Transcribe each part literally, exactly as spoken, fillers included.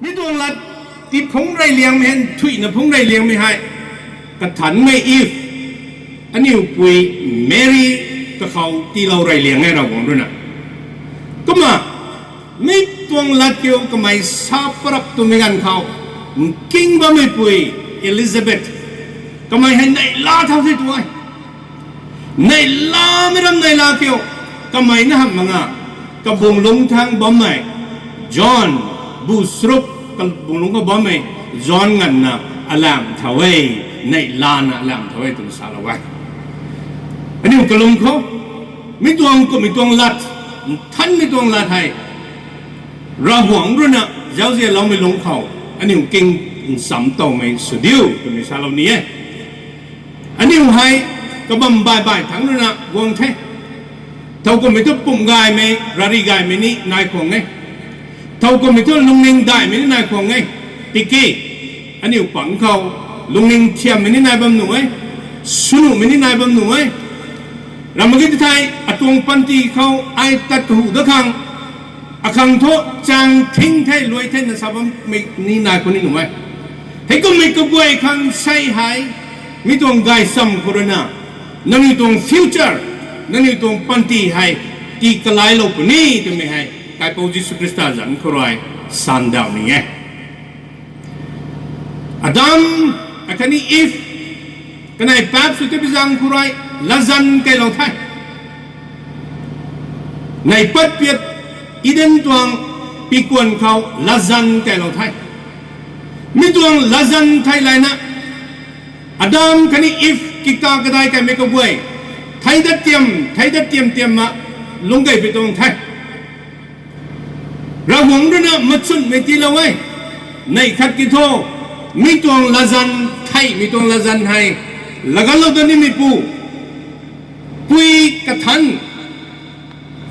Mi tuang lat tiphungc reyliangmei hei, thuina phungc reyliangmei hei, kathanmei Eve, aniu pui Meri kakhou tiilou reyliang e Ravguangc ruina. Kumna, mi tuang lat kiu kamei sa parap twmei ganv khou, nking bammei pui Elizabeth, kamei hei neihla thau the tu e. Neihlamei ram neihla kiu, kamei na hamh mak nga, kabung lungc thangc bammei John, bu sruk, kabung lungc khou bammei John nganvna alamh thau e, neihlana alamh thau e twna salou e. Aniu kalung khou, mi tuang kumhmei tuang lat, nthanmei tuang lat hei, Ravguangc ruina zauzianloumei lungc khou, aniu king ncham towmei sw diu twmei salou ni e. Aniu hei kabam baih baih thangc ruina guang the. Thow kumhmei thu pumh gaymei, rari gaymei ni nai khwang e. Thow kumhmei thu lungning daihmei ni nai khwang e. Tiki, aniu pang khou, lungning thiammei ni nai bam nuh e. Swnuhmei ni nai bam nuh e. Ram mak ge ti thei, atuang panty khou ai tat kahu dat khang, akhang thu chang thing the, luai the na sa bammei ni nai khwan ni nuh e. Heikumhmei kaguay khang sei hei, mi tuang gaychamv khou ruina, nangniw tuang future, nangniw tuang panty hei, tii kalailou puni twmei hei, Kaipouc Jisu Khrista zanc khou rui, sandauh ni e. Adam, akhatni Eve, kanei paap sw tei pi zaeng khou rui, latzan keylou the. Neih pat piat Eden tuang pikuan khou latzan keylou the. Mi tuang latzan theilayna, Adam khatni Eve kika kadai kaimei kaguay, thei dat tiam, thei dat tiam tiam ma, lungc gay pi tuang the. Ravguangc ruina machunmei tiilou e. Neih khat ki thu, mi tuang latzan, theihmei tuang latzan hei, lagatlou dat nimeipu, pui kathanc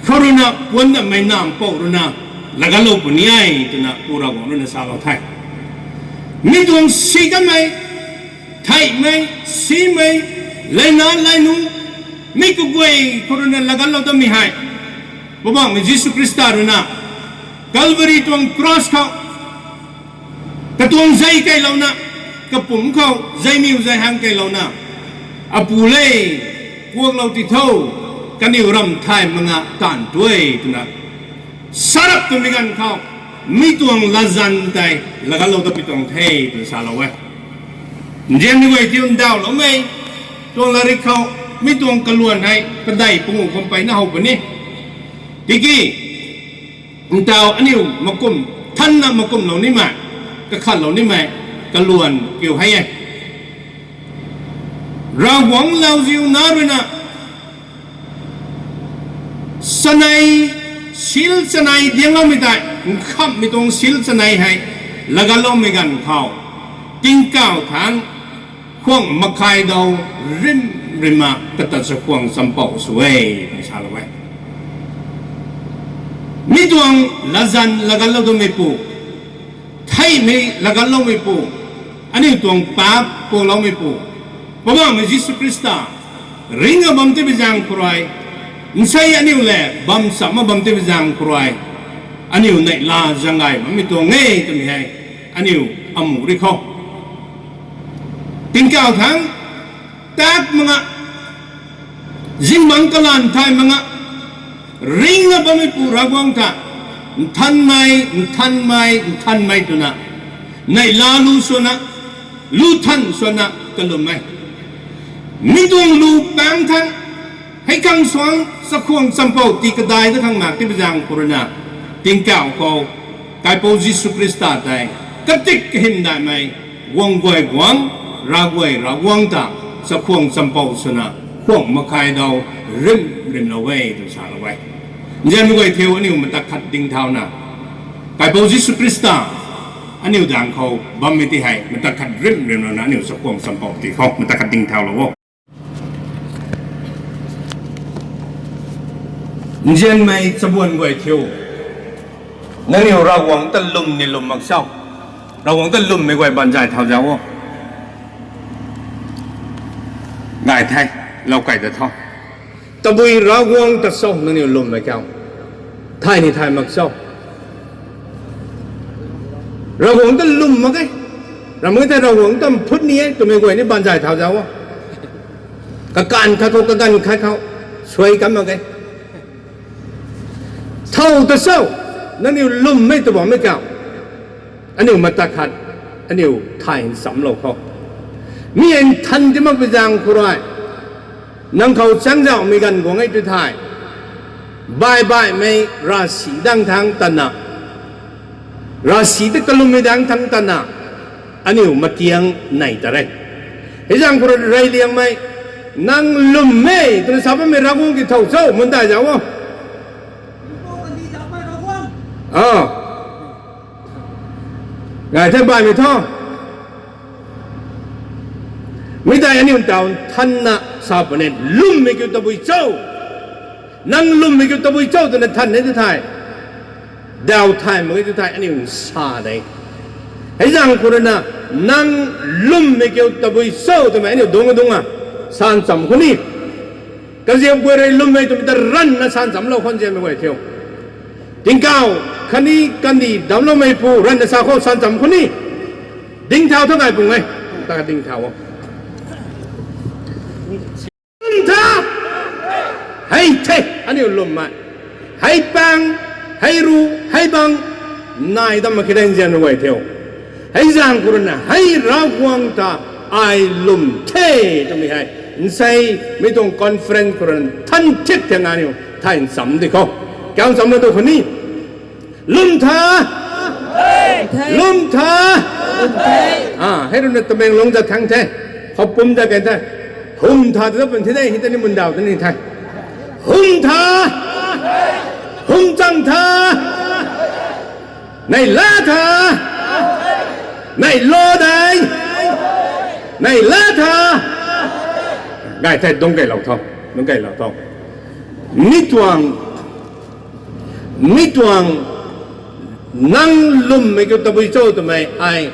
khou ruina puanc datmei nampouh ruina, lagatlou puni e twna Pu Ravguangc ruina salou the. Mi tuang si kanmei, theihmei, simei, leina leinu, mi kaguay khou ruina lagatlou datmei hei, Poubauhmei Jisu Khrista ruina, Calvary tuang cross khou, katuang zei keylouna, kapumc khou zeimiw zei hang keylouna, Apu le, kuaklou ti tho, kaniw ramh thay mak nga taanv tu e twna, sarap twmei ganv khou, mi tuang latzan tei, lagatlou dat pi tuang the twna salou e. Nzianmei guay thiu ndauhloumei tuang latrik khou, mi tuang kaluan hei, padeih panguh kham peyna how puni. Tiki, ntaw aniu makumh, thanna makumhlou nimei, kakhatlou nimei, kaluan kiu hei e. Ravguangc lauziu na ruina, chanei, sil chanei diangloumei tei, nkhamhmei tuang sil chanei hei, lagatloumei ganv khou, tingkauh thangc, khuang makhai dau, rim, rimna, kata chakhwang champouh sw e, twna salou e. Mi tuang latzan lagatlou datmeipu, theihmei lagatloumeipu, aniu tuang paap puakloumeipu, Poubauhmei Jisu Khrista, ringna bam tei pi zaeng khou rui, nsei aniu le bam chamna bam tei pi zaeng khou rui, aniu neihla zaeng gay bammei tuang e twmei hei, aniu amuh ri khou, tingkauh thangc, tak mak nga, zingbangc kalanv thay mak nga, ringna bammeipu Ravguangc ta, nthanmei, nthanmei, nthanmei twna, neihla lu swna, lu than swna kalwm e. Mi tuang lu pang thangc, hei khang suangc chakhwang champouh tii kadai dat khang mak tei pi zaeng khou ruina, tingkauh khou, Kaipouc Jisu Khrista tei, katik kahymdaihmei, guang guay guangc, ravguay Ravguangc ta, chakhwang champouh swna, khuang makhai dau, rim, rimlou e twna salou e. Nzianmei guay thiu aniu matak khat ding thauna, Kaipouc Jisu Khrista, aniu daeng khou bammei tei hei matak khat rim, rimlouna aniu chakhwang champouh tii khou matak khat ding thaulou o. Nzianmei chabuan guay thiu, nangniw Ravguangc ta lwm ni lwm mak cho? Ravguangc ta lwmmei guay baanzay thau zauc o. Gay the, lou key ta tho. Tabui Ravguangc ta cho nangniw lwmmei kiu? Thay ni thay mak cho? Ravguangc ta lwm mak ge. Ramh mak ge thei Ravguangc ta mphut ni e twmei guay ni baanzay thau zauc o. Kakanv khat khou, kaganv khat khou suai kam mak ge. Thow ta cho, nangniw lwmmei tw bammei kau, aniu matat khat, aniu thay nchamlou khou, mi nthan ti makpui zaeng khou rui, nang khou changzauhmei ganv guang e tu thei, baih baihmei ravsic dang thangc tana, ravsic ta kalummei dang thangc tana, aniu matiang nei ta re. Hei zaeng khou rui reyliangmei, nang lwm e twna sa bammei Ravguangc ki thow cho, mun dai zauc o. A, ngai the baihmei tho. Mi tei aniu ntaw nthanna sa puni, lwmmei kiu tabui cho, nang lwmmei kiu tabui cho twna nthan e tu thei, daw thay mak ge tu thei aniu nsa de. Hei zaeng khou rui na, nang lwmmei kiu tabui cho twmei aniu dungc dungc a sa ncham khou ni, kaziap guay rui lwmmei twmei ta ranvna sa nchamlou khwan zianmei guay thiu. Tingkauh khatni kandih damcloumeipu ranvna sa khou sa ncham khou ni, ding thau tho gay pung e, ta ding thau o. Lwm tha, hei the, aniu lwmmei, hei pang, hei ru, hei bang, nai dam mak khe de nzianmei guay thiu. Hei zaeng khou rui na, hei Ravguangc ta ai lwm the twmei hei, nsei mi tuang conference khou rui na than thik thena aniu thay ncham di khou, kau nchamna tu khou ni, lwm tha, lwm tha. A, hei rui na Tamenglong zat thangc the, khou pum zat kan the, hum tha ta pun thi de, hei ta ni mun daw ta ni the. Hum tha, hum chang tha, nei la tha, nei lo dei, nei la tha. Gay the, dungc gaylou tho, dungc gaylou tho. Mi tuang, mi tuang, nang lwmmei kiu tabui cho twmei ai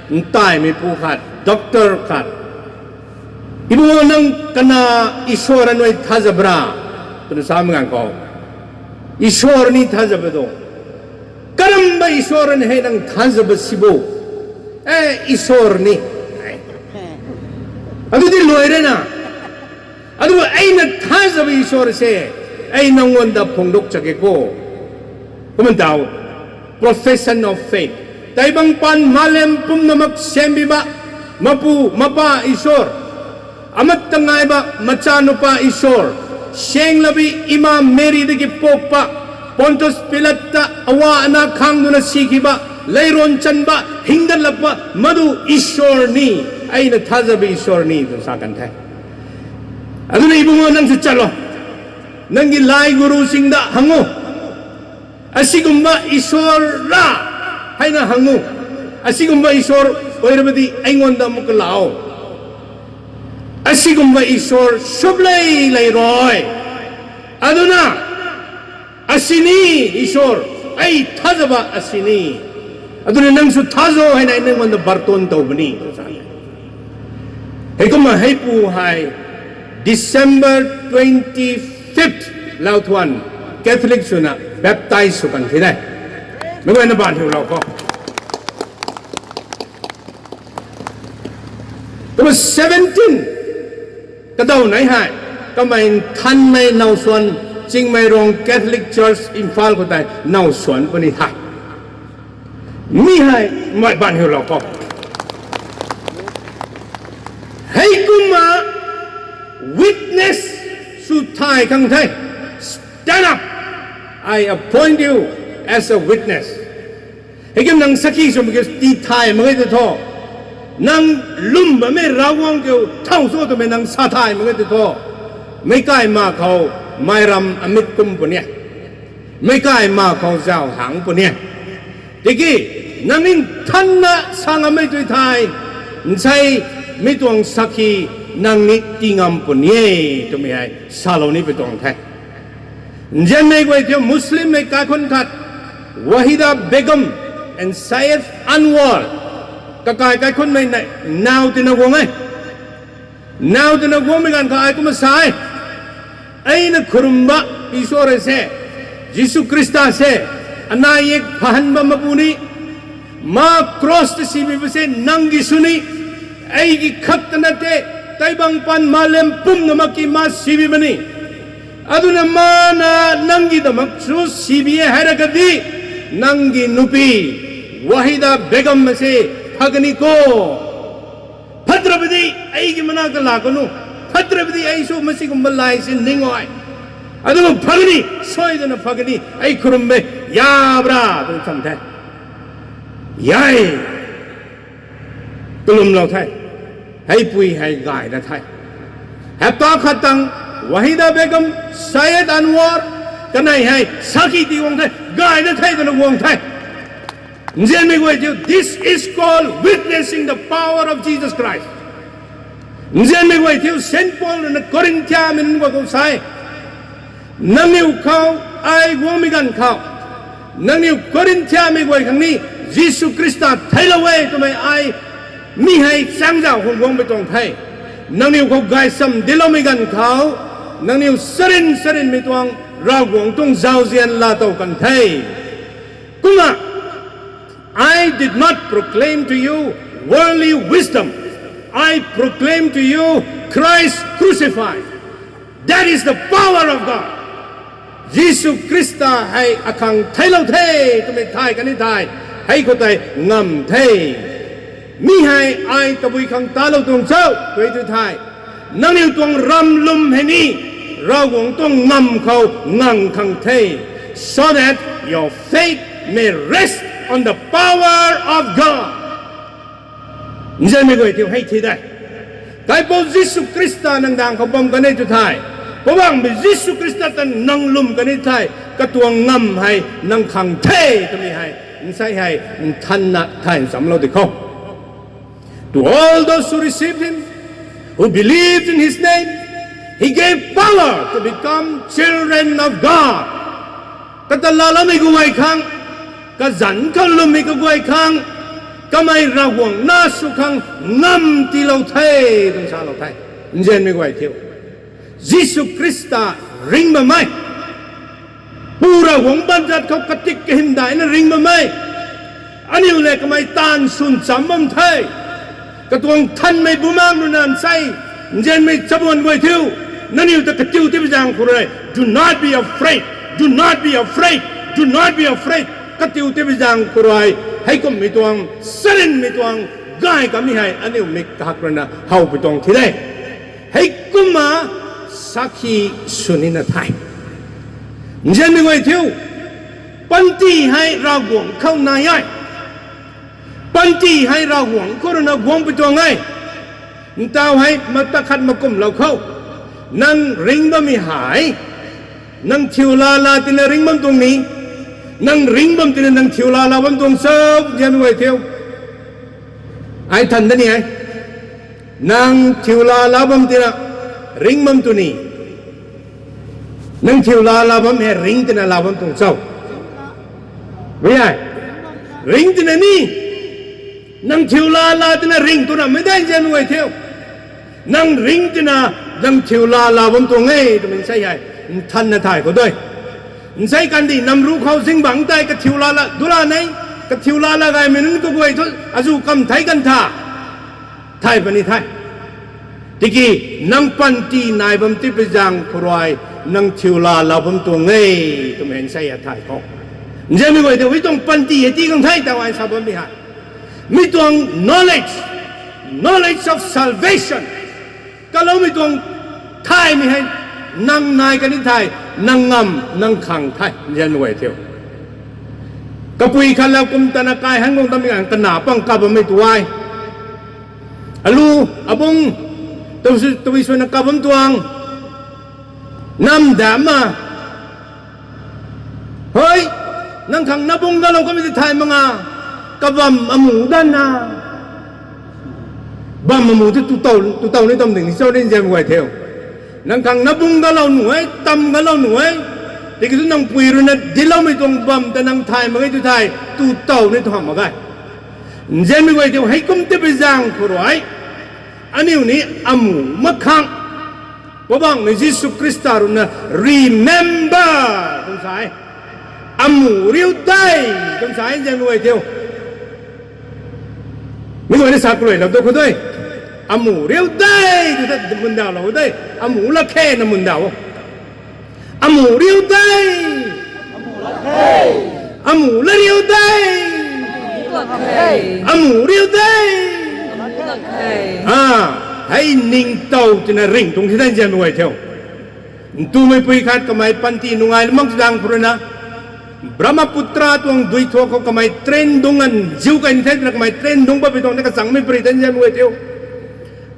ntaimeipu khat, doctor khat, Ibu nang kana Iswar anui thazabra? Twna samei ganv khou, Iswar ni thazaba tu. Karamba Iswar ni hei nang thazaba sibo? E, Iswar ni. Adu di luai rana. Adu ei na thazaba Iswar se, ei nang nganv da phungduk chak e ko. Kumna tau, profession of faith. Tei bang pan malem pumna mak sembi ba, mapu, mapa Iswar, amat tangai ba, macha nupa Iswar, seng labi ima Mary daki pok pa, Pontius Pilate ta awa ana khang duna si ki ba, leiron chan ba, hingdan lap ba, madu Iswar ni, ei na thazaba Iswar ni, tun sa kan the. Aduna ibu nang se chalo. Nang ki lai guru sing da hangu. Asikumba Iswar ra, hei na hangu. Asikumba Iswar oirabadi ei nganv da mukalau. Asikumba Iswar sublei lei rui. Aduna, asini Iswar, ei thazaba asini. Aduna nang su thazo hei na nang nganv da barton tau bani. Heikumna heipu hei December twenty fifth, lau thuan Catholic swna baptize sw kan thi de. Meic guayna ban hiu lau kho. Kumna seventeen, kadaw nei hei, kamei nthanmei naw suan, Chingmeirong Catholic Church Imphal khou tei naw suan puni the. Mi hei, mei ban hiu lau kho. Heikumna witness sw thay khang the. Stand up. I appoint you as a witness. Heikum nang sakhi swmei ki ti thay mak ge tei tho. Nang lwm bammei Ravguangc kiu thow cho twmei nang sa thay mak ge tei tho. Meic kaima khou meiram amit kum puni e. Meic kaima khou zau hang puni e. Tiki, nang ning thanna sa ngammei tui thei, nsei mi tuang sakhi nang ni ti ngam puni e twmei hei salou ni pui tuang the. Nzianmei guay thiu Muslimmei kaikhun khat, Wahida Begum and Syed Anwar, kakai kaikhunmei nei, naw tina guang e. Naw tina guangmei ganv kha ai kumna sa e, ei na khurumba Iswar se, Jisu Khrista se, anai ek phahanba mapu ni, Ma cross ta sibi ba se nang ki suni, ai ki khak ta na te, taibang pan ma lem pum na mak ki ma sibi ba ni. Aduna mana nang ki damak chu sibi e hai ra ka di, nang ki nupi, Wahida Begum ma se phagani ko. Phatra ba di, ai ki mana ka la kanu. Phatra ba di, ai su masi kum ba lai si ning ai. Aduna phagani, soi dana phagani, ai khurum be, ya bra, dun sam the. Yai. Kalum lou the. Hei pui hei gay na the. Hapta khat tang Wahida Begum, Syed Anwar, kanei hei sakhi ti guang the, gay na the, kana guang the. Nzianmei guay thiu, this is called witnessing the power of Jesus Christ. Nzianmei guay thiu, Saint Paul na Corinthia mei nunc guay khou sai. Nangniw khou, ai guangmei ganv khou. Nangniw Corinthia mei guay khang ni, Jisu Khrista theilou e twmei ai, mi hei changzauh khou guangmei tuang the. Nangniw khou gaychamv diloumei ganv khou, nangniw sarin sarinmei tuang Ravguangc tuang zauzian laa tow kan the. Kumna, I did not proclaim to you worldly wisdom. I proclaim to you Christ crucified. That is the power of God. Jisu Khrista hei akhang theilou the twmei thay kani thay. Hei khou tei ngam the. Mi hei ai tabui khang talou tuang cho, tei tu thay. Nangniw tuang ram lwm hei ni, Ravguangc tuang ngam khou ngang khang the, so that your faith may rest on the power of God. Nzianmei guay thiu hei thi de. Kaipouc Jisu Khrista nang dang khou bam kan e tu thay. Poubauhmei Jisu Khrista ta nang lwm kan e thei, katuang ngam hei nang khang the twmei hei, nsei hei, nthanna thay nchamlou di khou. To all those who received him, who believed in his name, he gave power to become children of God. Kata laaloumei kaguay khang, kazanc khou lwmmei kaguay khang, kamei Ravguangc na sw khang ngam tiilou the, twna salou the. Nzianmei guay thiu, Jisu Khrista ringh bammei, Pu Ravguangc baanzat khou katik kahymdaihna ringh bammei, aniu lev kamei taanv swn cham bam the. Katuang nthanmei Bumaengh rui na nsei, nzianmei chabuan guay thiu, nangniw ta katiu tipui zaeng khou rui, do not be afraid, do not be afraid, do not be afraid. Katiu tipui zaeng khou rui, heikumhmei tuang, sarinmei tuang, gay kamei hei aniu mik kahak rui na howpui tuang thi de. Heikumna sakhi sw nina the. Nzianmei guay thiu, panty hei Ravguangc khou nai e. Panty hei Ravguangc khou rui na guangpui tuang e. Ntaw hei mata khat makumlou khou, nang ringh bammei hei, nang thiu laa laa tina ringh bam tuang ni, nang ringh bam tina nang thiu laa laa bam tuang cho, nzianmei guay thiu. Ai than da ni e. Nang thiu laa laa bam tina ringh bam tu ni, nang thiu laa laa bam hei ringh tina laa bam tuang cho? Wi e. Ringh tina ni, nang thiu laa laa tina ringh tu rammei de, nzianmei guay thiu. Nang ringh tina, nang thiu laa laa bam tuang e twmei nsei hei nthanna thay khou de. Nsei kandih namru khou zingbangc tei kathiu laa laa dula nei, kathiu laa laa gaymei nunc kaguay thu azu kam thei kan tha, thay puni the. Tiki nang panty nai bam tipui zaeng khou rui, nang thiu laa laa bam tuang e twmei nsei a thay khou. Nzianmei guay thiu, hei tuang panty hei tii khang the taw ai sa bammei hei, mi tuang knowledge, knowledge of salvation, kaloumei tuang thaymei hei nang nai kani thei, nang ngam, nang khang the, nzianmei guay thiu. Kapui khat la kum tana kai han guang tammei ganv kana pang kap bammei tu ai. Alu, abung, tabui swna kap bam tuang. Nam dam a. Hei, nang khang na bung galou kamei tei thay mak nga, kabam amu danna. Bam amu tu tu tow, tu tow ni tam ding ni cho ni, nzianmei guay thiu. Nang khang na bung galou nuh e, tam galou nuh e. Tiki tu nang pui rui na dincloumei tuang bam ta nang thay mak ge tu thei, tu tow ni tu hamh mak ge. Nzianmei guay thiu, heikum tipui zaeng khou rui, aniu ni amu mak khang, Poubauhmei Jisu Khrista rui na remember kum sa e. Amu riu tei kum sa e, nzianmei guay thiu. Mi guayna sa kalui lou tu khou de. Amu riu de, tu ta mundalou de. Amu lak khe na mundau. Amu riu de. Amu la riu de. Amu riu de. A, hei ningtow twna ringh tuang the de nzianmei guay thiu. Ntumei pui khat kamei panty nungai mak zang khou rui na, Brahmaputra tuang dui thuak khou kamei train dungc an ziu kai ni the twna kamei train dungc bam pi tuang the kachangmei pari de nzianmei guay thiu.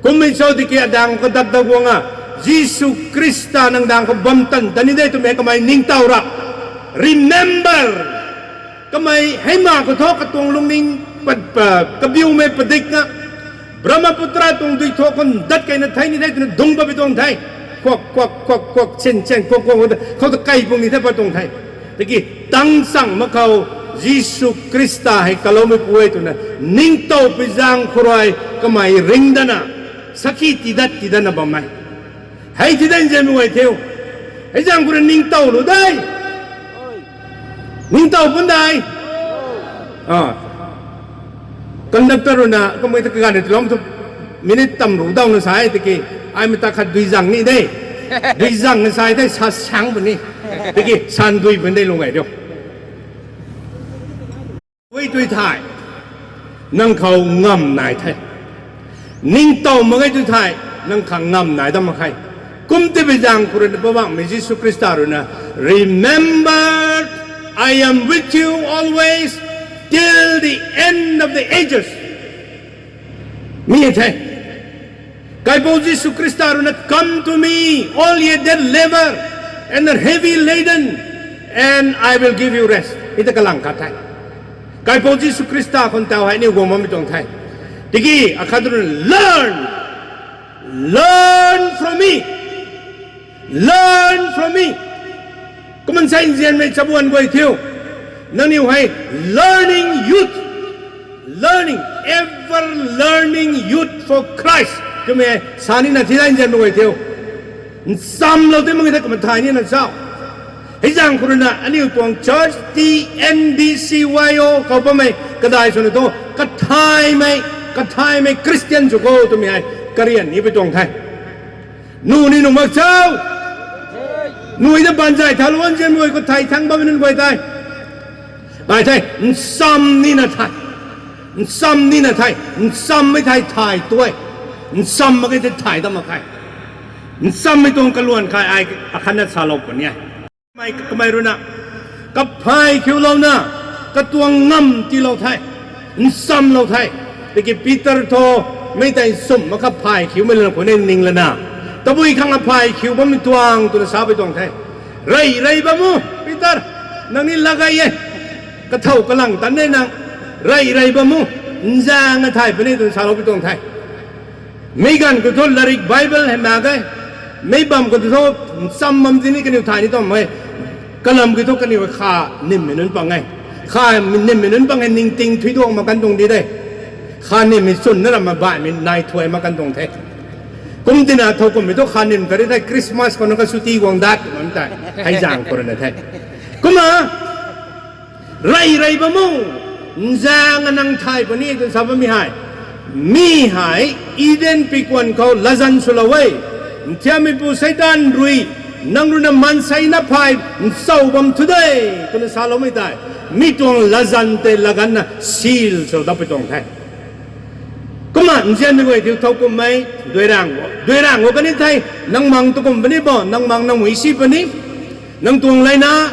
Kummei cho tiki adang khou dak da guang a, Jisu Khrista nang dang khou bam tan ta ni de twmei kamei ningtow ra. Remember, kamei heima khou thu katuang lungning pat, pa, kabiumei padikna, Brahmaputra tuang dui thuak khou ndat keyna thei ni the twna dungc bam pi tuang the. Kuak, kuak, kuak, kuak, chen, chen, kuak, kuak, kuak, khou ta kei pung ni the pat tuang the. Tiki tang chang mak khou Jisu Khrista hei kaloumeipu e twna ningtow pi zang khou rui kamei ringh dana, sakhi tidat, tidatna bammei. Hei tidat nzianmei guay thiu. Hei zang khou rui ningtow lou de. Ningtow pun de. A, conductor rui na kamei ta kaganv ni tiloumei thu minute tam ru daw na sa e tiki, ai mata khat dui zang ni de. Dui zang na sa e the sa sang puni. Tiki san dui pun de lung gay diu. Ui tui thei, nang khou ngam nai the. Ningtow mak ge tui thei, nang khang ngam nai dam mak khe. Kum ti pi zang khou rui na Poubauhmei Jisu Khrista rui na, Remember, I am with you always till the end of the ages. Mi the. Kaipouc Jisu Khrista rui na, Come to me, all ye that labour and are heavy laden, and I will give you rest. Mi ta kalang khat the. Kaipouc Jisu Khrista khou taw hei aniu guang bammei tuang the. Tiki akhat rui na, Learn, learn from me. Learn from me. Kumna sa nzianmei chabuan guay thiu. Nangniw hei learning youth. Learning, ever learning youth for Christ twmei sa nina thi da nzianmei guay thiu. Nchamlou tei mak ge the kumna thay nina chau. Hei zang khou rui na aniu tuang church T N D C Y O khou bammei kadai swna thu kathaymei, kathaymei Christian sw khou twmei hei karian ni pi tuang the. Nu ni nuh mak chau. Nui ta banzay thalou nzianmei guay khou thay thang bammei nunc guay tei. Ai the, ncham nina the. Ncham nina the. Nchammei thei thay tu e. Ncham mak ge the thay dam mak khe. Nchammei tuang kaluan khe ai akhatna salou puni e. Mei kamei rui na, kaphay khiulouna, katuang ngam tiilou the, nchamlou the. Tiki Peter thu, mei tei nchumh mak kha phay khiumei lana khou ni ning lana, tabui khang aphay khiu bammei tuang twna sa pi tuang the. Rey rey bam o, Peter, nangniw lagay e. Kathow kalang tan de nang, rey rey bam o, nzaeng a thay puni twna salou pi tuang the. Mei ganv khou thu larik Bible hei mak ge. Mei bam khou thu ncham bam tini kaniw thay ni tuang e. Kalam kiu thu kaniw kha nimmei nunc pang e. Kha nimmei nunc pang e ningting thuy duang mak kan tuang di de. Kha nimmei chwn na ram ma baihmei nai thuay mak kan tuang the. Kum tina thow kummei thu kha nim kari thei Christmas khou na ka chuti guang dat mak tei. Hei zang khou rui na the. Kumna rey rey bam o, nzaeng a nang thay puni twna sa bammei hei. Mi hei Eden pikuan khou latzan swlou e. Nthiammeipu Seitaan rui, nang rui na maansei na phay nchau bam thu de, twna saloumei tei. Mi tuang latzan tei laganna seal sw dat pi tuang the. Kumna nzianmei guay thiu thow kummei, duirang o, duirang o kani thei, nang mang tu kum puni bo, nang mang nang mui si puni, nang tuang leina,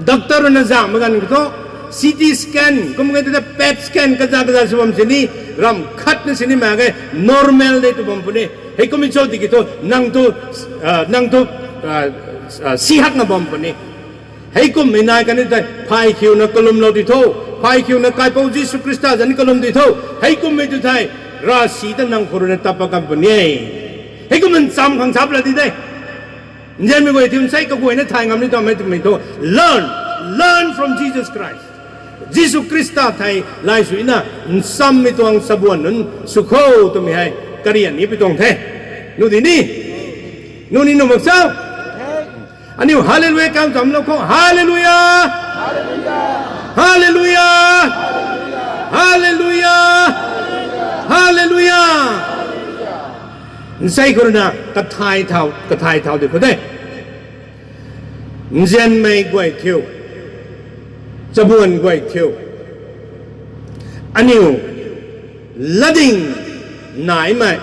doctor rui na zahmei ganv khou thu, C T scan, kum ganv thu PET scan kaza kaza sw bam sini, ram khatna sini mak ge, normal de tw bam puni. Hei kummei cho tiki thu, nang thu, ah, nang thu, ah, ah, si hakna bam puni. Hei kummei nai kani thei, phay khiuna kalumlou di tho, phay khiuna Kaipouc Jisu Khrista zanc kalum di tho, hei kummei tu thei, ravsic ta nang khou rui na tap pat kan puni e. Hei kum ncham khang sap la di de. Nzianmei guay thiu nsei kaguayna thay ngam ni twmei twmei thu, learn, learn from Jesus Christ. Jisu Khrista thei lay suina, nchammei tuang chabuan nunc sw kho twmei hei karian ni pi tuang the. Nu di ni? Nu ni nuh mak cho? Aniu hallelujah kam chamlou khou, hallelujah! Hallelujah! Hallelujah! Nsei khou ruina kathay thau, kathay thau di khou de. Nzianmei guay thiu, chabuan guay thiu, aniu latding naimei,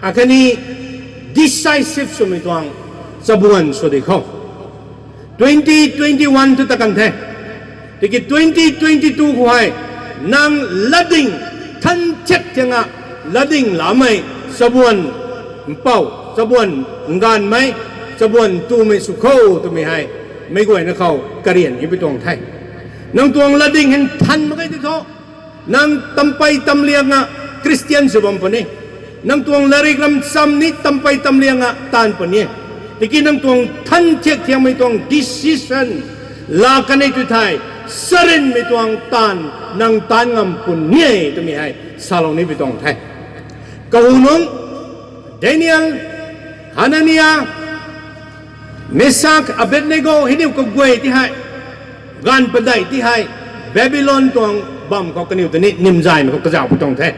akhatni decisive swmei tuang chabuan sw di khou twenty twenty-one thu ta kan the. Tiki twenty twenty-two khou hei nang latding than thiak thianga latding lamei chabuan mpouh, chabuan nganvmei, chabuan tumei sw kho twmei hei meic guayna khou karian hipui tuang the. Nang tuang latding hei nthan mak ge ti thu, nang tampey tamlianga Christian sw bam puni. Nang tuang larik ram cham ni tampey tamlianga taanv puni. Tiki nang tuang than thiak thiakmei tuang decision la kan e tu thei, charynmei tuang taanv nang taanv ngam puni e twmei hei salou nipui tuang the. Kahunungc, Daniel, Hanania, Meshak, Abednego, hei niw kaguay ti hei, gaanv padeih ti hei, Babylon tuang bam khou kaniw ta ni nimzaymei khou kazauh pui tuang the.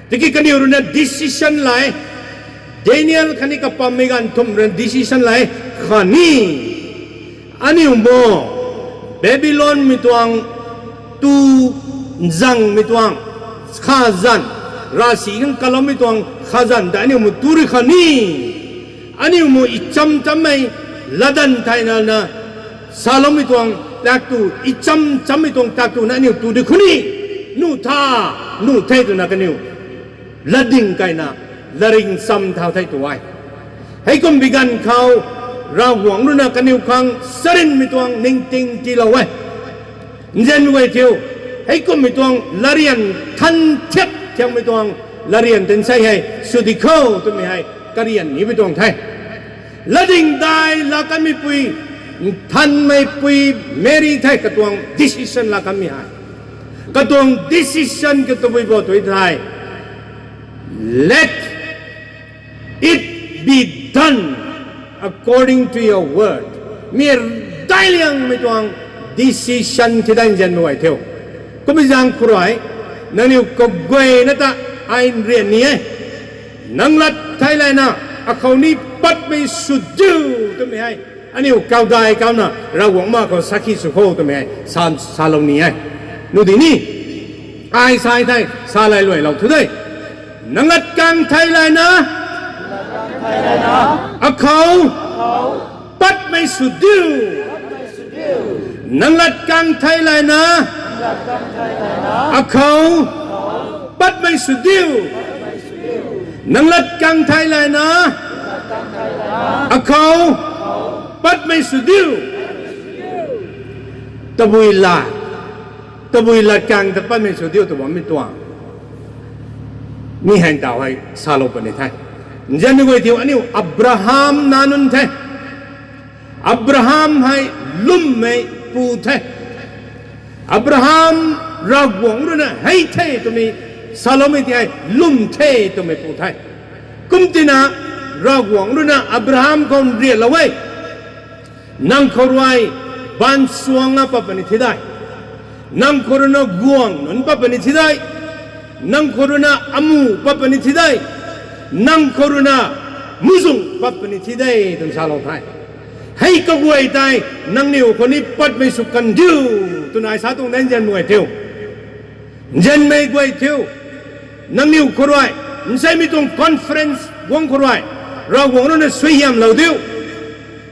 Tiki kaniw ruina decision lai, Daniel khatni kapammei ganv thumh ruina decision lai, khatni aniu mo, Babylonmei tuang tu nzangmei tuang khazanc, ravsic khang kaloumei tuang khazanc ta aniu mu tu ri khatni, aniu mu icham chammei latdanv thayna na saloumei tuang tak tu, icham chammei tuang tak tu na aniu tu di khuni, nuh tha, nuh the twna kaniw latding kaina, laring cham thau the tu e. Heikum bi ganv khou, Ravguangc ruina kaniw khang charynmei tuang ningting tiilou e. Nzianmei guay thiu, heikummei tuang latryan than thiak thiakmei tuang latryan tinsei hei sw di kho twmei hei karian nipui tuang the. Latding dai laa kanmeipui, nthanmeipui Meri the katuang decision laa kanmei hei. Katuang decision kha tabui bo tu thei, let it be done according to your word. Mi daic liangmei tuang decision thidai nzianmei guay thiu. Kummei zaeng khou rui, nangniw kaguayna ta ai nrian ni e. Nang lat thei layna, akhou ni patmei sw diu twmei hei, aniu kaudai kauna Ravguangc ma khou sakhi sw kho twmei hei sa, salou ni e. Nu di ni, ai sai thei sa lay luailou thu de. Nang lat kang thei layna, akhou patmei sw diu. Nang lat kang thei layna, akhou patmei sw diu. Nang lat kang thei layna, akhou patmei sw diu. Tabui lat, tabui lat kang ta patmei sw diu tw bammei tuang, mi hei ntaw hei salou puni the. Nzianmei guay thiu, aniu Abraham nac nunc the. Abraham hei lwmmei pu the. Abraham Ravguangc ruina hei the twmei saloumei ti hei lwm the twmei pu the. Kumtina Ravguangc ruina Abraham khou nrianlou e. Nang khou rui baanv suang a pat puni thi de. Nang khou ruina guangc nunc pat puni thi de. Nang khou ruina amu pat puni thi de. Nang khou ruina muhzwng pat puni thi de, twna salou the. Hei kaguay tei nangniw khou ni patmei sw kan diu, twna ai sa tuang de nzianmei guay thiu. Nzianmei guay thiu, nangniw khou rui, nseimei tuang conference guang khou rui, Ravguangc ruina suaihiamlou diu.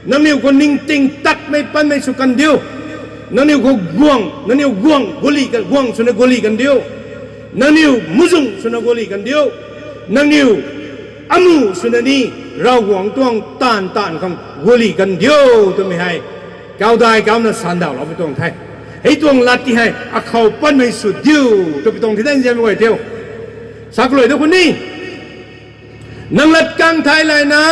Nangniw khou ningting tatmei patmei sw kan diu. Nangniw khou guangc, nangniw guangc, guli kan, guangc swna guli kan diu. Nangniw muhzwng swna guli kan diu. Nangniw amu swna ni Ravguangc tuang taanv taanv khang guli kan diu twmei hei kaudai kauna sandauhlou pi tuang the. Hei tuang lat ti hei akhou patmei sw diu twpui tuang thi de nzianmei guay thiu. Sa kalui tu khou ni, nang lat kang thei layna,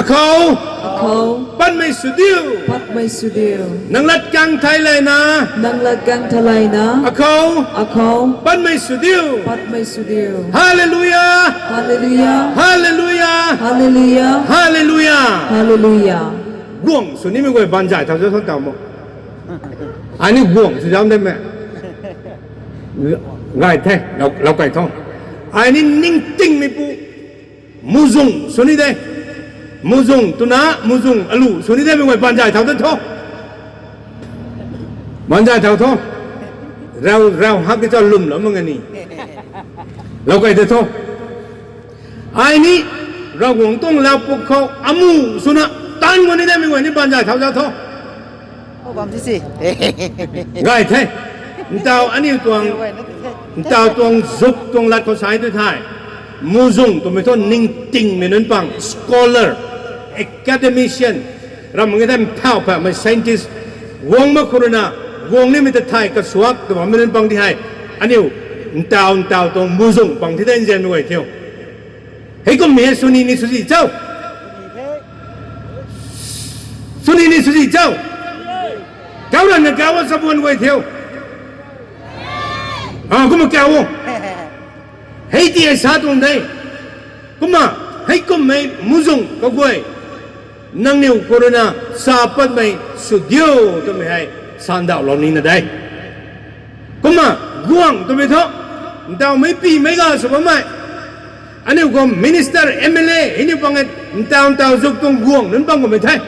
akhou, akhou, patmei sw diu. Patmei sw diu. Nang lat kang thei layna, nang lat kang thei layna, akhou, akhou, patmei sw diu. Patmei sw diu. Hallelujah. Hallelujah. Hallelujah. Hallelujah. Hallelujah. Hallelujah. Guangc sw nimei guay baanzay thau zau tho taw mo. Ani guangc sw zam de me. Gay the, lou, lou kai tho. Ai ni ningtingmeipu, muzung sw ni de. Muzung twna, muzung alu sw ni de, mei guay banzay thau de tho. Banzay thau tho. Rau, rau hak ke cha lwmlou mak ge ni. Lou kei de tho. Ai ni, Ravguangc tuang lau puk khou amu swna, tan guang ni de, mei guay ni banzay thau za tho. Gay the. Ntaw aniu tuang, ntaw tuang zuk tuang lat khou sa tu thei, muzung twmei thu ningtingmei nunc pang, scholar, academician, ram nge thei mphau phamei scientist, guang mak khou rui na, guang nimei ta thei kasuak tw bammei nunc pang di hei, aniu ntaw ntaw tuang muzung pang thi de nzianmei guay thiu. Heikummei hei swni ni swzi cho? Swni ni swzi cho? Kau ranna kau o, sabuan guay thiu. A, kumna kau o. Hei ti hei sa tuang de. Kumna, heikummei muzung kaguay, nangniw khou rui na sa patmei sw diu twmei hei sandauhlou nina de. Kumna, guang twmei thu, ntawmei pimei ga sw bammei, aniu khou minister, M L A hei niu pang e, ntaw ntaw zuk tuang guang nunc pang kummei the.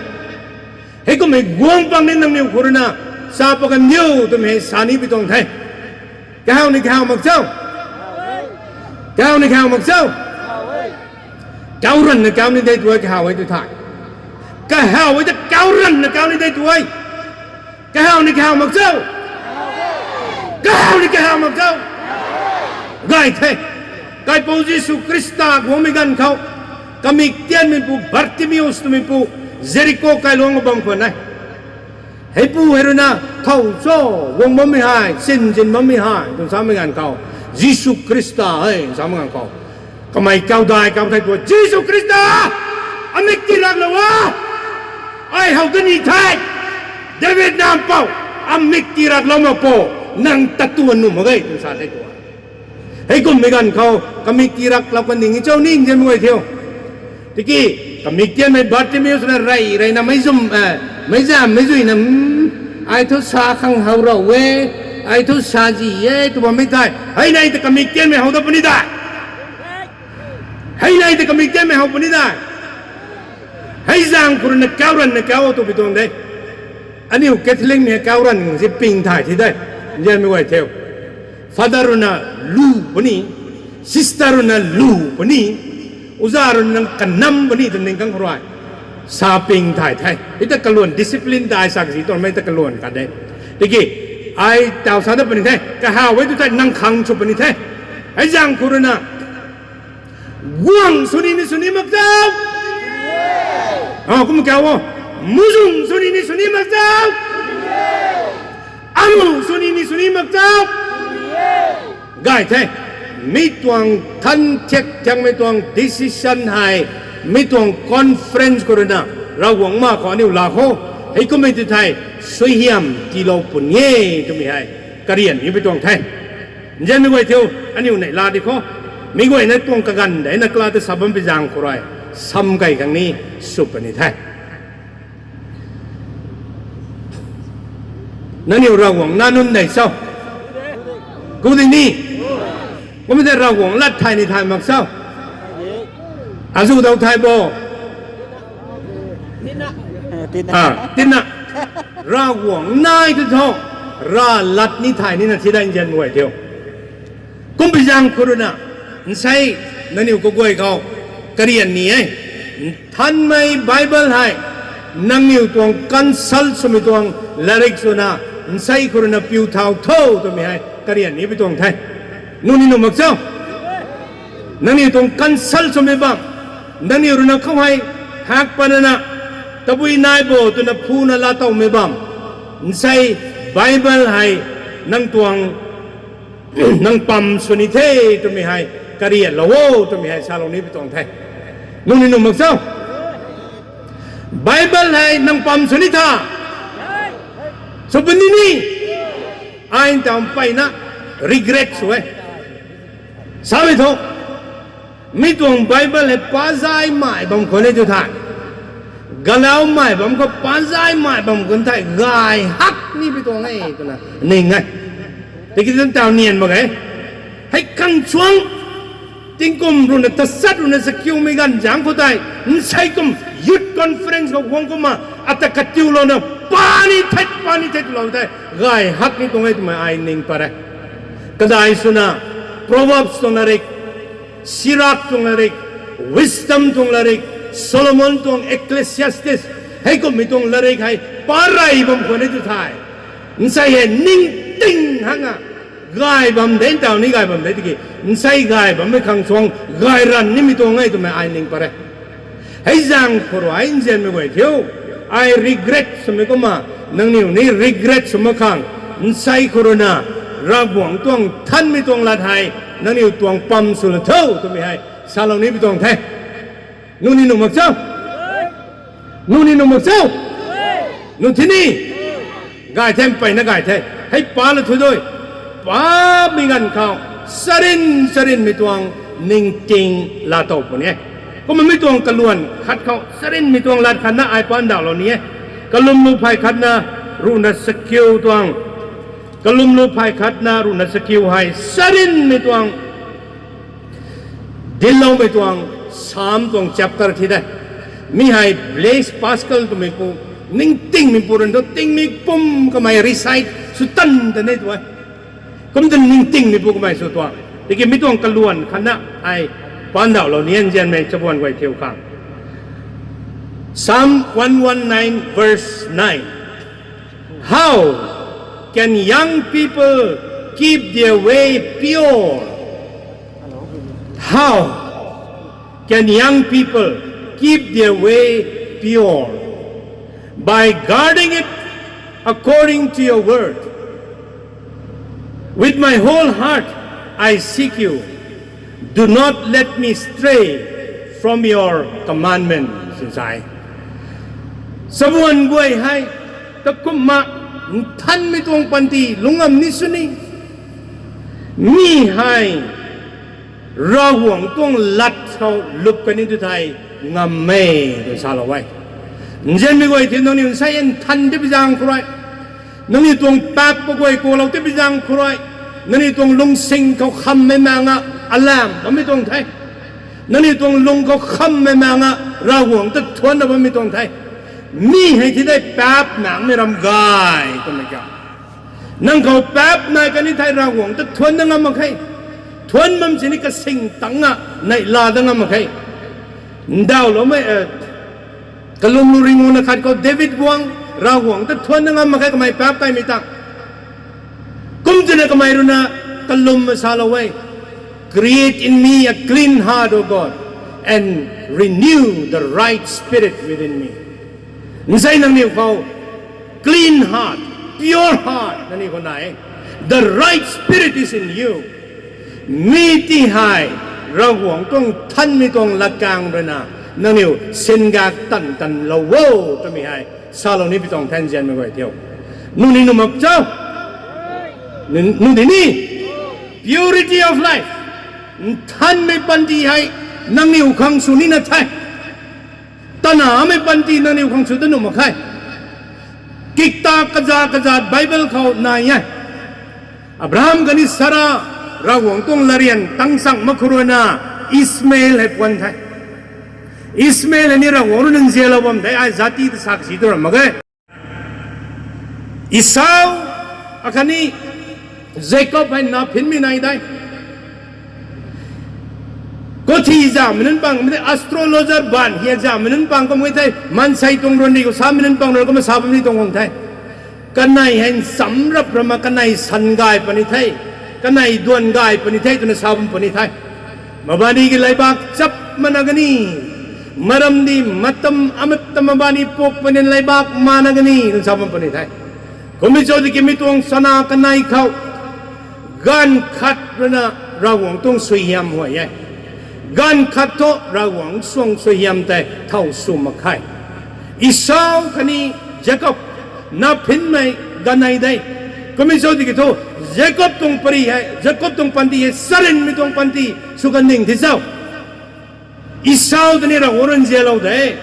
Heikummei guang pang ni nangniw khou rui na sa pat kan diu twmei hei sa ni pi tuang the. Kahaw ni kahaw mak cho? Kahaw ni kahaw mak cho? Kau ranna kau ni de tu e, kahaw e tu thei. Kahaw e ta kau ranna kau ni de tu e. Kahaw ni kahaw mak cho? Kahaw ni kahaw mak cho? Gay the. Kaipouc Jisu Khrista guangmei ganv khou, kamik tianmeipu Bartimaeus twmeipu, Jeriko kailuang bam khwan e. Heipu hei rui na, thow cho, guang bammei hei, sin zin bammei hei twna samei ganv khou, Jisu Khrista hei samei ganv khou, kamei kaudai kau thei tu, Jisu Khrista, amik tiraklou a, ai how ta ni the, David nampouh, amik tiraklou mak po, nang ta tuan nuh mak ge twna sa thei tu. Heikummei ganv khou kamik tiraklou kan ding cho ni nzianmei guay thiu. Tiki, kamik tianmei Bartimaeus na rey reyna meic zam, meic zam meic zuina, ai thu sa khang how rou e, ai thu sa zi e tw bammei tei, hei nei ta kamik tianmei how dat puni dai. Hei nei ta kamik tianmei how puni dai. Hei zaeng khou rui na kau ranna kau o twpui tuang de. Aniu Catholicmei kau ranv si ping thay thi de, nzianmei guay thiu. Father rui na lu puni, sister rui na lu puni, uza rui na kanam puni tw ning kang khou rui, sa ping thay the. Hei ta kaluan discipline dai sa kasi tuangmei ta kaluan khat de. Tiki, ai taw sa dat puni the, kahaw e tu thei nang khang sw puni the. Hei zaeng khou rui na, guang swni ni swni mak cho? A, kum kau o. Muzung swni ni swni mak cho? Amu swni ni swni mak cho? Gay the. Mi tuang than thiak thiakmei tuang decision hei, mi tuang conference khou rui na, Ravguangc ma khou aniu laa khou, heikummei tu thei, suaihiam tiilou pun e twmei hei, karian ni pi tuang the. Nzianmei guay thiu, aniu neihla di khou, mi guayna tuang kaganv de na kala ta sa bam pi zaeng khou rui, sam kei khang ni sw puni the. Nangniw Ravguangc nac nunc nei cho? Kum di ni? Kum tei Ravguangc lat thay ni thay mak cho? Azu dau thay bo? Tina, Ravguangc nai tu tho, rav lat ni thay nina thi dai nzianmei guay thiu. Kumbi zaeng khou rui na, nsei, nangniw kaguay khou, karian ni e. Nthanmei Bible hei, nangniw tuang consult swmei tuang latrik swna, nsei khou rui na piu thau tho twmei hei, karian ni pi tuang the. Nuni nuh mak cho? Nangniw tuang consult swmei bam, nangniw rui na khou hei, hak patna na, tabui nai bo twna phuna laa towmei bam, nsei Bible hei, nang tuang, nang pam sw ni the twmei hei, karianlou o twmei hei salou ni pi tuang the. Nuni nuh mak cho? Bible hei nang pam sw ni tha? Sw puni ni? Ai ntaw mpeyna regret sw e. Samei thu, mi tuang Bible hei pazay mai bam khwan e tu thei, galau mai bam khou pazay mai bam khwan thei gay hak ni pi tuang e twna ning e. Tiki tu ntaw nian mak e. Hei khang chuang, Tingkum ruhna tasat ruhna chakiumei ganv zaeng khou tei, nsei kum youth conference khou guang kumna, ata katiulouna, pani thet, pani thet lou tei, gay hak ni tuang e twmei ai ning pat e. Kadai swna, Proverbs tuang latrik, Sirach tuang latrik, Wisdom tuang latrik, Solomon tuang Ecclesiastes, heikummei tuang latrik hei, pa rey bam khwan e tu thei. Nsei hei ningting hanga, gay bam de, ntaw ni gay bam de tiki, nsei gay bammei khang suang, gay ranv nimei tuang e twmei ai ning pat e. Hei zaeng khou rui ai nzianmei guay thiu, ai regret swmei kumna, nangniw ni regret sw mak khang, nsei khou ruina, Ravguangc tuang nthanmei tuang lat hei, nangniw tuang pam sw la tho twmei hei, salou nimei tuang the. Nuni nuh mak cho? Nuni nuh mak cho? Nunc tini, gay the, mpeyna gay the. Hei pa la thu dui. Pamei ganv khou, sarin, sarinmei tuang ningting laa tow puni e. Kumna mi tuang kaluan khat khou, sarinmei tuang lat khatna ai pa ndauhlou ni e. Kalwmlou phay khatna, ruhna chakiu tuang. Kalwmlou phay khatna, ruhna chakiu hei, sarinmei tuang dincloumei tuang, Psalm tuang chapter thi de. Mi hei Blaise Pascal twmeipu, ningtingmeipu rui thu tingmik pum kamei recite sw tan tan e tu e. Kum ta ningtingmeipu kamei sw tuang. Tiki mi tuang kaluan khatna ai pa ndauhlou ni e, nzianmei chabuan guay thiu khang. Psalm one one nine verse nine. How can young people keep their way pure? How can young people keep their way pure? By guarding it according to your word. With my whole heart I seek you. Do not let me stray from your commandments, nsei. Chabuan guay hei, takumna, nthanmei tuang panty lungc ngam ni sw ni. Mi hei, Ravguangc tuang lat khou lup kani tu thei ngam e, twna salou e. Nzianmei guay thiu nangniw nsei nthan tipui zaeng khou rui, nangniw tuang paap pa guay kuaklou tipui zaeng khou rui, nangniw tuang lungsing khou khammei maengna alam bammei tuang the. Nangniw tuang lung khou khammei maengna Ravguangc ta thuanna bammei tuang the. Mi hei thi tei paap maengmei ram gay twmei ka. Nang khou paap nai kani thei Ravguangc ta thuanna ngam mak khe. Thuan bam sini kasing tangna neihla dat ngam mak khe. Ndauhloumei, eh, Kalwmlou ringuhna khat khou David guang, Ravguangc ta thuanna ngam mak khe kamei paap kaimei tang. Kum twna kamei ruina kalwm salou e, Create in me a clean heart, O God, and renew the right spirit within me. Nsei nangniw khou clean heart, pure heart nangniw khou nai e. The right spirit is in you. Mi ti hei Ravguangc tuang nthanmei tuang latkaeng ruina nangniw singak tan tanlou o twmei hei salou ni pi tuang the, nzianmei guay thiu. Nuni nuh mak cho? Nuni ni, purity of life, nthanmei panty hei nangniw khang sw nina the. Tanamei panty nangniw khang sw ta nuh mak khe. Kikta kaza kaza Bible khou nai e. Abraham khatni Sara, Ravguangc tuang latryan tang chang mak khou ruina Ishmael hei puan the. Ishmael hei ni Ravguangc ruina nzianlou bam de, ai zati ta sak si tu ram mak ge. Esau, akhatni Jacob hei na phinmei nai de. Kothi zamei nunc pang, mei astrologer baanv hiak zamei nunc pang kum e the, maansei tuang randi khou samei nunc pang rui kumna sa bam ni tuang guang the. Kanei hei nchamc rap rama kanei san gay puni the, kanei duan gay puni the twna sa bam puni the. Mabani ki leibaak chap mana kani, maramdi matam amatam mabani puk puni leibaak mana kani twna sa bam puni the. Kummei cho tiki mi tuang sana kanei khou ganv khat ruina Ravguangc tuang suaihiam huay e. Ganv khat thu Ravguangc suang suaihiam tei thow sw mak khe. Esau khatni Jacob na phinmei ganv nai de. Kummei cho tiki thu Jacob tuang pary hei, Jacob tuang panty hei charynmei tuang panty sw kan ning thi cho? Esau ta ni Ravguangc ruina nzianlou de.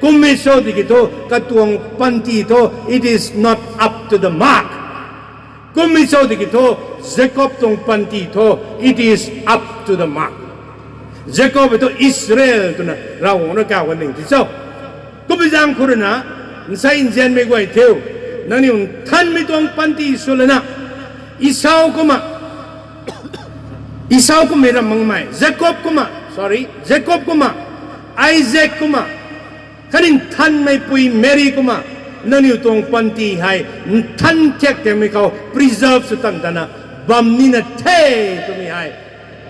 Kummei cho tiki thu katuang panty thu it is not up to the mark. Kummei cho tiki thu Jacob tuang panty thu it is up to the mark. Jacob hei thu Israel twna Ravguangc rui kaw kan ning ti cho. Kumbi zaeng khou rui na, nsei nzianmei guay thiu, nangniw nthanmei tuang panty sw lana, Esau kumna, Esau kummei ram makmei, Jacob kumna, sorry, Jacob kumna, Isaac kumna, khatni nthanmei pui Mary kumna, nangniw tuang panty hei nthan thiak thiakmei khou preserve sw tan tana bam nina the twmei hei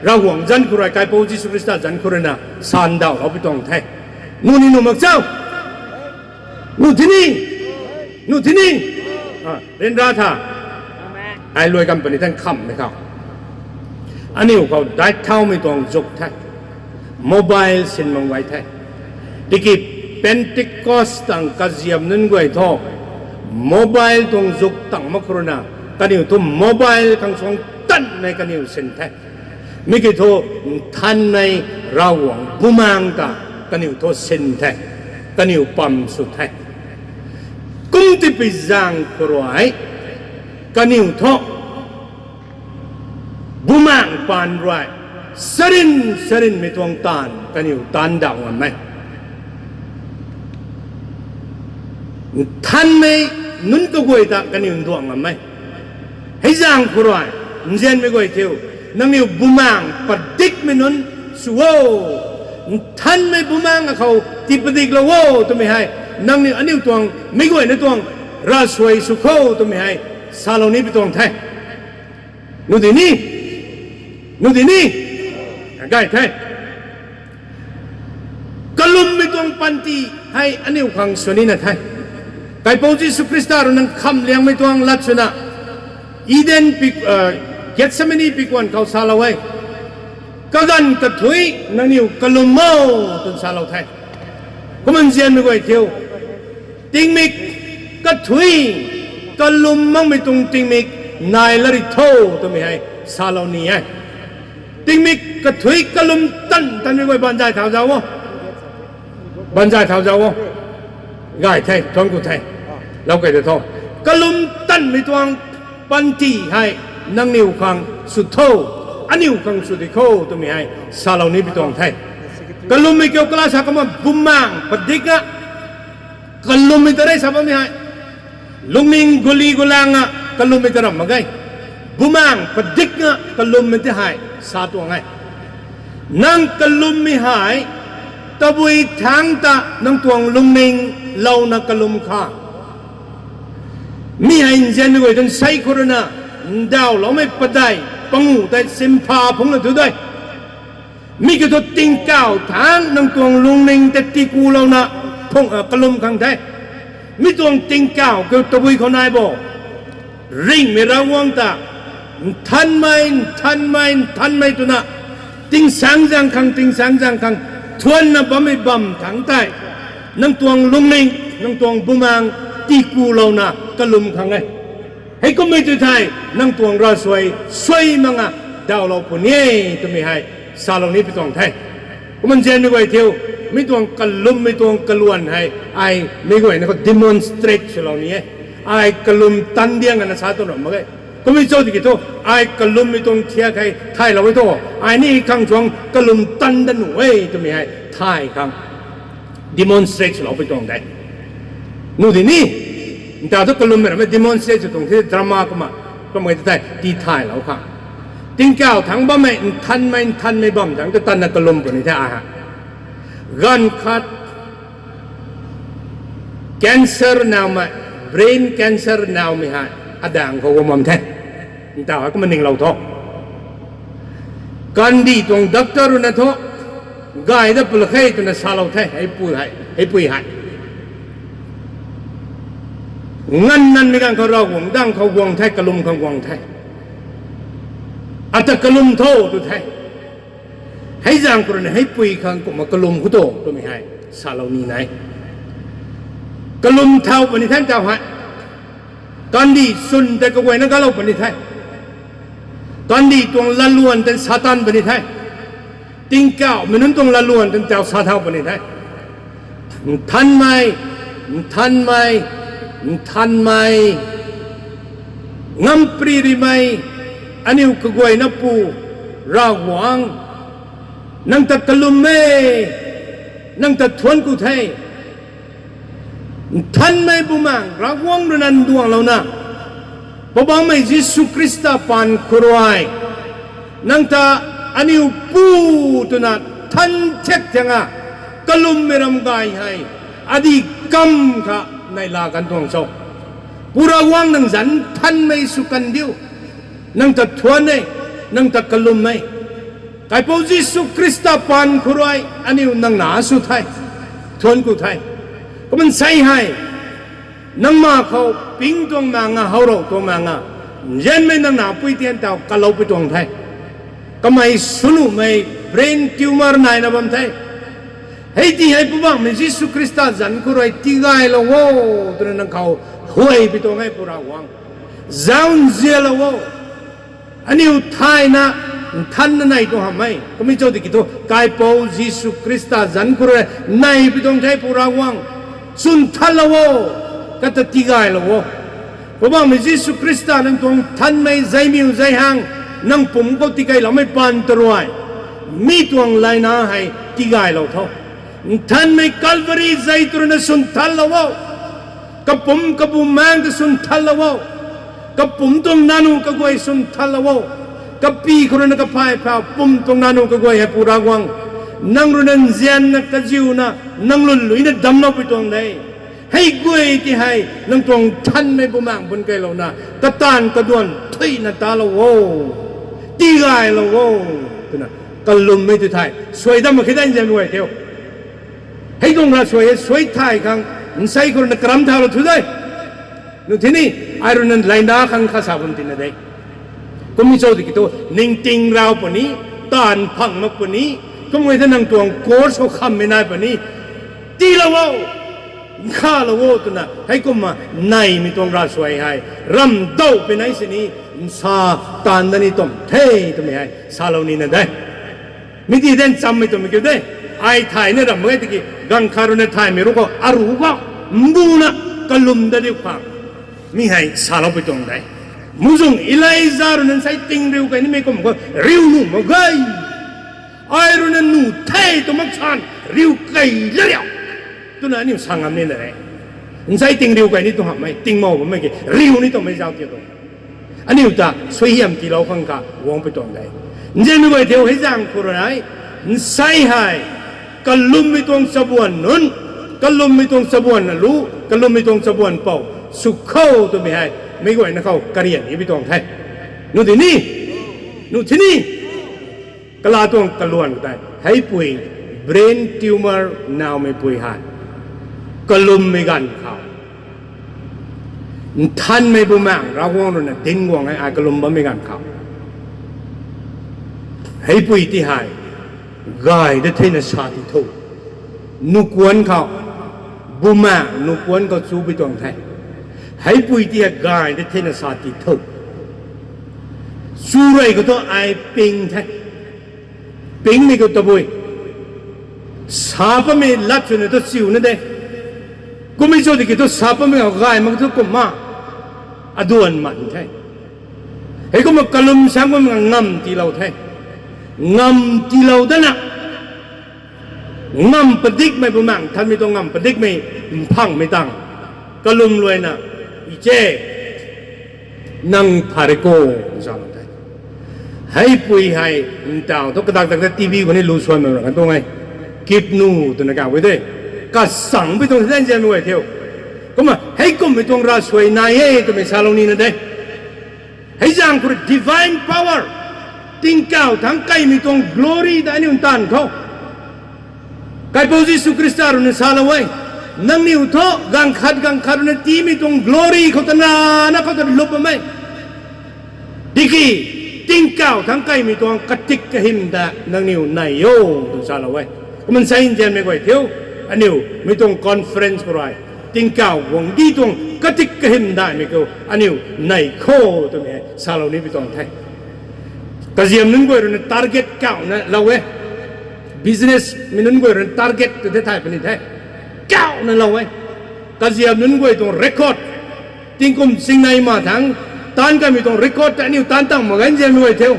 Ravguangc zanc khou rui kaipouc Jisu Khrista zanc khou rui na sandauhlou pi tuang the. Nu ni nuh mak cho? Nu tini, nu tini, ryanra tha. Ai luai company than khamhmei khou, aniu khou daic thaumei tuang zuk the. Mobile sin mak guay the. Tiki Pentecost tang kaziam nunc guay thu mobile tuang zuk tang mak khou rui na, kaniw thu mobile khang suang tanmei kaniw sin the. Mi ki thu nthanmei Ravguangc Bumaengc ta kaniw thu sin the, kaniw pam sw the. Kum tipui zaeng khou rui kaniw thu Bumaengc paan rui sarin sarinmei tuang taanv kaniw taanv dauh ngam e. Nthanmei nunc kaguay ta kaniw nduang ngam e. Hei zaeng khou rui, nzianmei guay thiu, nangniw Bumaengc padikmei nunc sw o. Nthanmei Bumaengc akhou tii padiklou o twmei hei, nangniw aniu tuang, meic guayna tuang ravsuai sw kho twmei hei salou ni pi tuang the. Nu di ni, nu di ni, gay the. Kalummei tuang panty hei aniu khang sw nina the. Kaipouc Jisu Khrista rui nang khamhliangmei tuang lat swna, Eden pi, Gethsemane pikuan khou salou e. Kaganv kathuic nangniw kalum o, twna salou the. Kumna nzianmei guay thiu, tingmik kathuic kalum makmei tuang tingmik nai la ri tho twmei hei salou ni e. Tingmik kathuic kalum tan tanmei guay banzay thau zau o. Banzay thau zau o. Gay the, thuanc ku the. Lou key de tho. Kalum tanmei tuang panty hei nangniw khang sw tho, aniu khang sw di kho twmei hei salou ni pi tuang the. Kalummei kiu kala sa kumna Bumaengc padikna kalummei ta rey sa bammei hei, lungning guli gulangna kalummei ta ram mak ge. Bumaengc padikna kalummei ta hei sa tuang e. Nang kalummei hei tabui thangc ta nang tuang lungning louna kalum kha. Mi hei nzianmei guay tun sei khou rui na ndauhloumei padeih panguh tei simpha phungc na tu de. Mi kiu thu tingkauh thangc nang tuang lungning tei tiikulouna kalum khang the. Mi tuang tingkauh kiu tabui khou nai bo, ringhmei Ravguangc ta nthanmei, nthanmei, nthanmei twna tingsaengzaeng khang, tingsaengzaeng khang thuanna bammei bam thangc tei nang tuang lungning, nang tuang Bumaengc tiikulouna kalum khang e. Heikummei tu thei nang tuang ravsuai suai makna dauhlou puni e twmei hei salou ni pi tuang the. Kumna nzianmei guay thiu, mi tuang kalummei tuang kaluan hei ai meic guayna khou demonstrate swlou ni e. Ai kalum tan diang ana sa tu ram mak e. Kummei cho tiki thu, ai kalummei tuang thiak hei thaylou e thu, ai ni khang chuang kalum tan dat nuh e twmei hei thay khang demonstrate swlou pi tuang de. Nu di ni, nta thu kalummei rammei demonstrate sw tuang the, drama kumna, kummei ta thei tii thaylou khang. Tingkauh thangc bammei nthanmei, nthanmei bam thangc ta tanna kalum puni the ai hei. Ganv khat cancer nowmei, brain cancer nowmei hei adaeng khou guang bam the. Ntaw hei kumna ninglou tho. Kandih tuang doctor rui na thu, gay dat pw la khe twna salou the, heipui hei, heipui hei. Nganv nanmei ganv khou Ravguangc daeng khou guang the, kalum khang guang the. Ata kalum tho tw the. Hei zaeng khou rui na heipui khang kumna kalum khou tu twmei hei salou ni nai. Kalum thau puni the ntaw hei. Kandih swn tei kaguayna galou puni the. Kandih tuang latluan tei sa tan puni the. Tingkauhmei nunc tuang latluan tei ntaw sa thau puni the. Nthanmei, nthanmei, nthanmei, ngampri rimei, aniu kaguayna pu Ravguangc, Nang ta kalwm e, nang ta thuanc ku the. Nthanmei Bumaengh Ravguangc rui na nduanglouna, Poubauhmei Jisu Khrista paan khou rui, nang ta aniu Pu twna than thiak thianga, kalwmmei ram gay hei, adi kam kha neihla kan tuang cho. Pu Ravguangc nang zanc nthanmei sw kan diu, nang ta thuanc e, nang ta kalwm e. Kaipouc Jisu Khrista paan khou rui aniu nang na sw the, thuanc ku the. Kumna nsei hei, nangma khou ping tuang manga, howrou tuang manga, nzianmei nang na pui tian tau kaloupui tuang the. Kamei swnuhmei brain tumor naina bam the. Hei ti hei Poubauhmei Jisu Khrista zanc khou rui tigaylou o, twna nang khou huaypui tuang e Pu Ravguangc. Zauc nzianlou o. Aniu thayna nthanna nei tuang hamh e. Kummei cho tiki thu, Kaipouc Jisu Khrista zanc khou rui neipui tuang the Pu Ravguangc. Swn nthanlou o, kata tigaylou o. Poubauhmei Jisu Khrista nang tuang nthanmei zeimiw zeihang, nang pumc khou tikeyloumei paan ta rui, mi tuang layna hei tigaylou tho. Nthanmei Calvary zei tw rui na swn nthanlou o. Kapumc kabumaengc ta swn nthanlou o. Kapumc tuang nanu kaguay swn nthanlou o. Kapy khou rui na kaphay phau pumc tuang nanu kaguay hei Pu Ravguangc, nang rui na nzianna kaziuna, nang lwnluina damcloupui tuang de. Hei guay ti hei nang tuang nthanmei Bumaengh bun keylouna, kataanv kaduan thuina talou o, tigaylou o, twna kalwmmei tu thei suai dam mak khe de nzianmei guay thiu. Hei tuang ravsuai e, suai thay khang, nsei khou rui na karam thaulou thu de. Nunc thini, ai rui na layna khang kha sa bam tina de. Kummei cho tiki thu, ningting rau puni, taanv phang mak puni, kummei the nang tuang course khou khammei nai puni, tiilou o, nkhalou o twna heikumna neimei tuang ravsuai hei ramdauh puni sini, nsa taanv da ni tuang the twmei hei salou nina de. Mi ti den chammei twmei kiu de. Ai thayna ram mak e tiki, ganv khat rui na thaymei ruc khou, aruc khou, mbuna, kalwm dat diu khang, mi hei saloupui tuang de. Muhzwng Elija rui na nsei ting riu key nimei kum khou riu nuh mak ge. Ai rui na nuh the tw mak san, riu key la riu, twna aniu sa ngam nina de. Nsei ting riu key ni tu hamhmei, tingmow bammei ki riu ni twmei zauc ti tuang. Aniu ta suaihiam tiilou khang kha guangpui tuang de. Nzianmei guay thiu, hei zaeng khou rui, nsei hei, kalwmmei tuang chabuan nunc, kalwmmei tuang chabuan alu, kalwmmei tuang chabuan pou sw khou twmei hei, meic guayna khou karian nipui tuang the. Nunc thini, nunc thini, kala tuang kaluan tei, heipui, brain tumor nowmeipui hei, kalwmmei ganv khou, Nthanmei Bumaengh Ravguangc rui na dinc guang e, ai kalum bammei ganv khou. Heipui ti hei gay da thena sa ti tho. Nuhkuanc khou, Bumaengh nuhkuanc khou chupui tuang the. Heipui ti hei gay da thena sa ti tho. Chu rui khou thu ai ping the. Pingmei khou tabui. Sa bammei lat swna tu chiuna de. Kummei cho tiki thu sa bammei khou gay mak thu kumna aduan man the. Heikumna kalum sang kumna ngamv tiilou the. Ngamv tiilou dana, ngamv padikmei Bumaengh Nthanmei tuang ngamv padikmei mphangmei tang kalum luaina, Iche, nang phareko, zalou the. Heipui hei, ntaw thu kadak dak ta TV khou ni lu suan mak ra kan tuang e. Kipnu twna kaw e de. Kasangpui tuang the nzianmei guay thiu. Kumna heikummei tuang ravsuai nai e twmei salou nina de. Hei zaeng khou rui divine power, tingkauh thangc kaimei tuang glory ta aniu ntaanv khou, Kaipouc Jisu Khrista rui na salou e. Nangniw thu ganv khat ganv khat rui na tiimei tuang glory khou ta nana khou ta lup bammei, tiki tingkauh thangc kaimei tuang katik kahym ta nangniw nei o, twna salou e. Kumna nsei nzianmei guay thiu, aniu mi tuang conference khou rui, tingkauh guangcdic tuang katik kahym daihmei khou aniu nei kho, twmei salou nipui tuang the. Kaziam nunc guay rui na target kauhna lou e. Business mei nunc guay rui na target tu the thay puni the. Kauhna lou e. Kaziam nunc guay tuang record, tingkum singnei ma thangc taanc kaimei tuang record ta aniu taanc tang mak ge nzianmei guay thiu.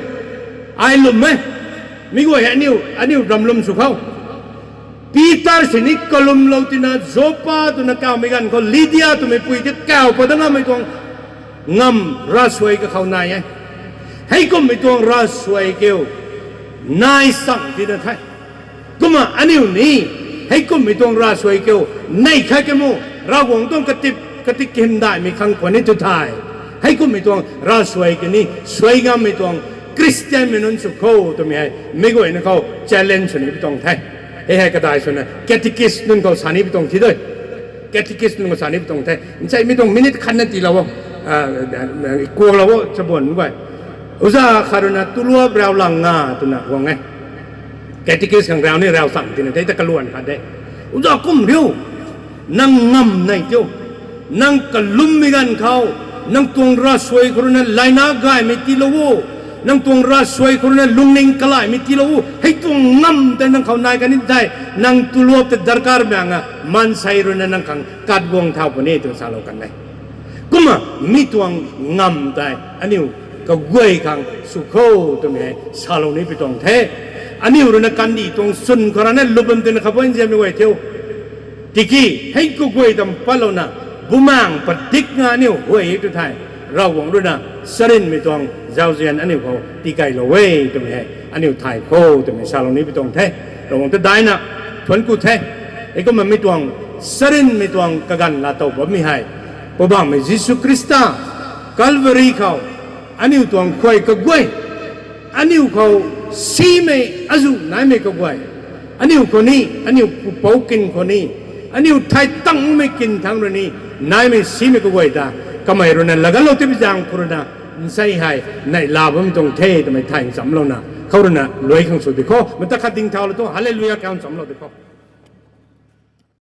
Ai lwm e. Mi guay hei aniu, aniu ramlum sw khou, Peter sini kalumlou tina Joppa twna kawmei ganv khou Lydia twmei pui tei kaw pat dat ngammei tuang ngamv ravsuai kakhou nai e. Heikummei tuang ravsuai kiu nai chang tina the. Kumna aniu ni heikummei tuang ravsuai kiu nei khat ke mu, Ravguangc tuang katip, katik kahymdaihmei khang khwan ni tu the. Heikummei tuang ravsuai kani suai ngammei tuang Christianmei nunc sw kho twmei hei mi guayna khou challenge sw ni pi tuang the. Hei hei kadai swna catechist nunc khou sa ni pi tuang thi de. Catechist nunc khou sa ni pi tuang the. Ncheimei tuang minute khatna tiilou o. Kuaklou o chabuan guay. Uza khat rui na tuluap raw lang nga twna guang e. Catechist khang raw ni raw chang tina the, ta kaluan khat de. Uza kum riu. Nang ngamv nei tiu. Nang kalummei ganv khou, nang tuang ravsuai khou rui na layna gaymei tiilou o. Nang tuang ravsuai khou rui na lungning kalaimei tiilou o. Hei tuang ngamv tei nang khou nai kan ni thei, nang tuluap ta darkar mei nga maansei rui na nang khang kat guang thau puni twna salou kan e. Kumna mi tuang ngamv tei aniu kaguay khang sw kho twmei hei salou ni pi tuang the. Aniu rui na kandih tuang swn khou rana lupbam twna kha bam ziamei guay thiu. Tiki hei kaguay tam patlouna, bumaengc padik nga aniu huay e tu thei, Ravguangc rui na charynmei tuang zauzian aniu khou tikailou e twmei hei aniu thay kho twmei salou ni pi tuang the. Ravguangc ta daina thuanc ku the. Heikumna mi tuang charynmei tuang kaganv laatow bammei hei Poubauhmei Jisu Khrista Calvary khou aniu tuang khuay kaguay, aniu khou simei azuh naimei kaguay, aniu khou ni, aniu pupouc kin khou ni, aniu thai tangmei kin thangc rui ni naimei simei kaguay ta kamei rui na laganclou tipui zaeng khou rui na nsei hei neihla bam tuang the twmei thay nchamclouna khou rui na luai khang sw di kho. Mata khat ding thaulou thu Hallelujah kau nchamclou di kho.